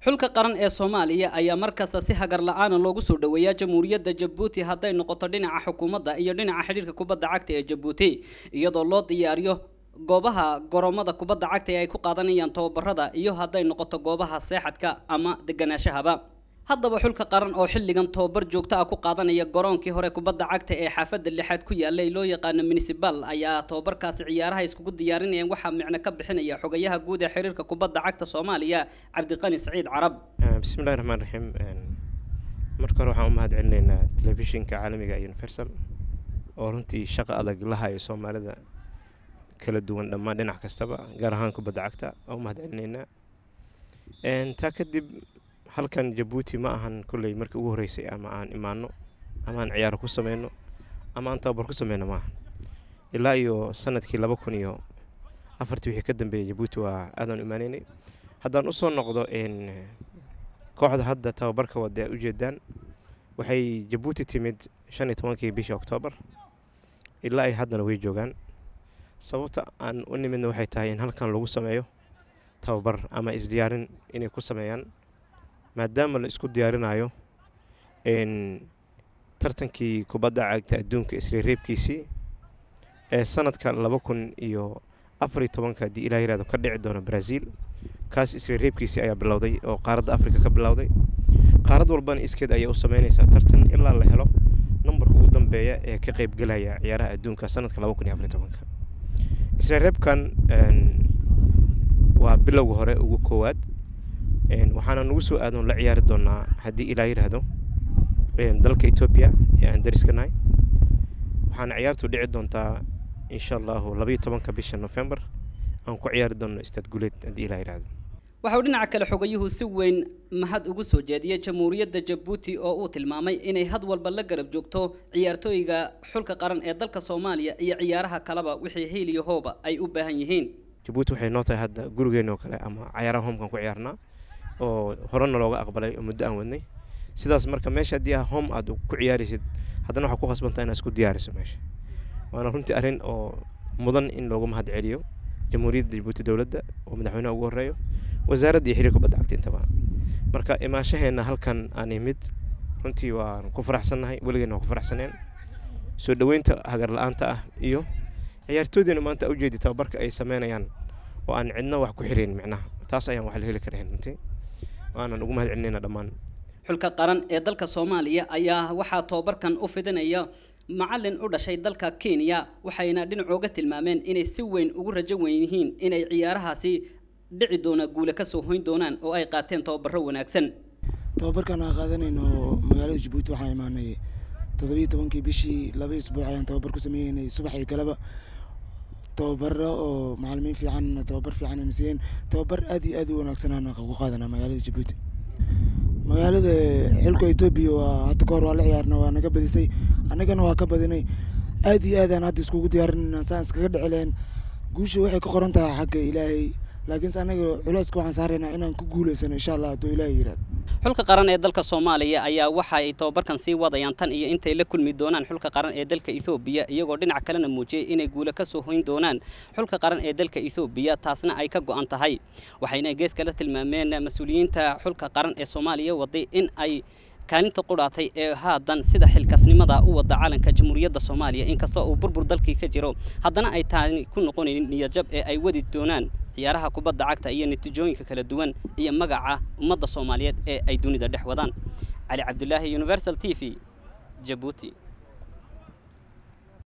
Xulka qaran ee Soomaaliya ayaa markasta si hagar la'aan loogu soo dhaweeyaa Jamhuuriyadda Jabuuti, hadday noqoto dhinaca xukuumadda iyo dhinaca xidhiidhka kubadda cagta ee Jabuuti, iyadoo loo diyaariyo goobaha garoomada kubadda cagta ee ay ku qaadanayaan tababarada iyo hadday noqoto goobaha seexadka ama deganaashahaba. Haddaba xulka qaran oo xilligan tababar joogto ah ku qaadanaya garoonkii hore kubadda cagta ee xaafadda lixaad ku yaalay loo yaqaano Municipal ayaa tababarkaasi ciyaaraha iskugu diyaarinayaan. Waxaa micno ka bixinaya xogayaha guud ee xiriirka kubadda cagta Soomaaliya, Cabdiqani Saciid Carab. Bismillahi raxmaan raxiim. Marka hore waxaan u mahad celinaynaa telefishinka caalamiga Universal oo runtii shaqa adag la hayo Soomaalida kala duwan dhammaan dhinac kastaba, gaar ahaan kubadda cagta waan u mahad celinaynaa. Taa kadib, halkan Jabuuti ma ahan kulley markii ugu horreysay ama aan imaano ama aan ciyaaro ku sameyno ama aan tababar ku sameyno maaha. Ilaa iyo sanadkii 2004-tii wixii ka dambeeyay Jabuuti waa aadaan u imaaneynay. Haddaan usoo noqdo kooxda hadda tababarka wada ay ujeedaan, waxay Jabuuti timid 15-kii bishii Oktoobar, ilaa ay haddana way joogaan. Sababta aan u nimidna waxay tahay in halkan lagu sameeyo tababar ama isdiyaarin inay ku sameeyaan, maadaama la isku diyaarinayo tartankii kubadda cagta adduunka isreereebkiisii ee sanadka 2014-ka haddii Ilaah yiraahdo ka dhici doono Brazil. Kaas isreereebkiisii ayaa bilowday oo qaaradda Africa ka bilowday. Qaarad walbana iskeed ayay u sameynaysaa tartan ilaa la helo nambarka ugu dambeeya ee ka qaybgelaya ciyaaraha adduunka sanadka 2014-ka. Isreereebkan waa bilowga hore ugu koowaad, waxaana nagu soo aadoon la ciyaari doonaa haddii Ilaah yiraahdo dalka Etoobiya ee aan dariska nahay. Waxaana ciyaartu dhici doontaa insha Allahu 12-ka bisha November, aan ku ciyaari doono Istaad Guleed haddii Ilaah yiraahdo. Waxa uu dhinaca kale xogayuhu si weyn mahad ugu soo jeediyey Jamhuuriyadda Jabuuti oo uu tilmaamay inay had walba la garab joogto ciyaartooyga xulka qaran ee dalka Soomaaliya iyo ciyaaraha kaleba wixii hiil iyo hooba ay u baahan yihiin. Jabuuti waxay noo tahay hadda gurigeena oo kale ama cayaaraha homekan ku ciyaarnaa oo horena looga aqbalay oo muddo aan wadnay sidaas. Marka meesha haddii ah home aad ku ciyaaraysid, haddana waxaa ku khasbantaa inaad isku diyaariso meesha. Waana runtii arrin oo mudan in loogu mahad celiyo Jamhuuriyadda Jabuuti, dowladda oo madaxweynaha ugu horeeyo, wasaaradda iyo xiriirka kubadda cagta intaba. Marka imaashaheena halkan aan imid runtii waan ku faraxsannahay, weligeena waan ku faraxsaneen soo dhoweynta hagar la-aanta ah iyo ciyaartooydeena maanta ujeedi tababarka ay sameynayaan oo aan cidna wax ku xirayn. Micnaha taas ayaan wax la heli karayn runtii, waanan ugu mahad celinayna dhammaan. Xulka qaran ee dalka Soomaaliya ayaa waxaa tababarkan u fidinaya macallin u dhashay dalka Kenya, waxayna dhinacooga tilmaameen inay si weyn ugu rajo weyn yihiin inay ciyaarahaasi dhici doona guule ka soo hoyn doonaan oo ay qaateen tababaro wanaagsan. Tababarkan aan qaadanayno magaalada Jabuuti waxaan imaanay 17-kii bishii. 2 isbuuc ayaan tababar ku sameeyeynay, subax iyo galaba tababaro oo macalimiin fiican tababar fiican ayna siiyeen. Tababar aad iyo aad u wanaagsan aan ku qaadanaa magaalada Jabuuti. Magaalada xilka Etoobiya waa hadda kahor waa la ciyaarna, waa naga badisay, annagana waa ka badinay. Aad iyo aad aan hadda iskugu diyaarinayna saan iskaga dhici lahayn. Guusha waxay ka qoran tahay xagga Ilaahay, laakiinse annaga culeyska waxaan saaraynaa inaan ku guuleysano insha Allah hadduu Ilaahay yiraahdo. Xulka qaran ee dalka Soomaaliya ayaa waxa ay tababarkan sii wadayaan tan iyo intay la kulmi doonaan xulka qaran ee dalka Etoobiya, iyagoo dhinac kalena muujiyay inay guulo ka soo hoyn doonaan xulka qaran ee dalka Etoobiya, taasna ay ka go'an tahay. Waxayna gees kala tilmaameen mas-uuliyiinta xulka qaran ee Soomaaliya waday in ay kaalinta qudhaatay ee haatan sida xilkasnimada u wada calanka Jamhuuriyadda Soomaaliya, inkastoo uu burbur dalkii ka jiro, haddana ay taani ku noqonaynin niyadjab ee ay wadi doonaan ciyaaraha kubadda cagta iyo natiijooyinka kala duwan iyo magaca ummadda Soomaaliyeed ee ay dunida dhex wadaan. Cali Cabdulaahi, Universal TV, Jabuuti.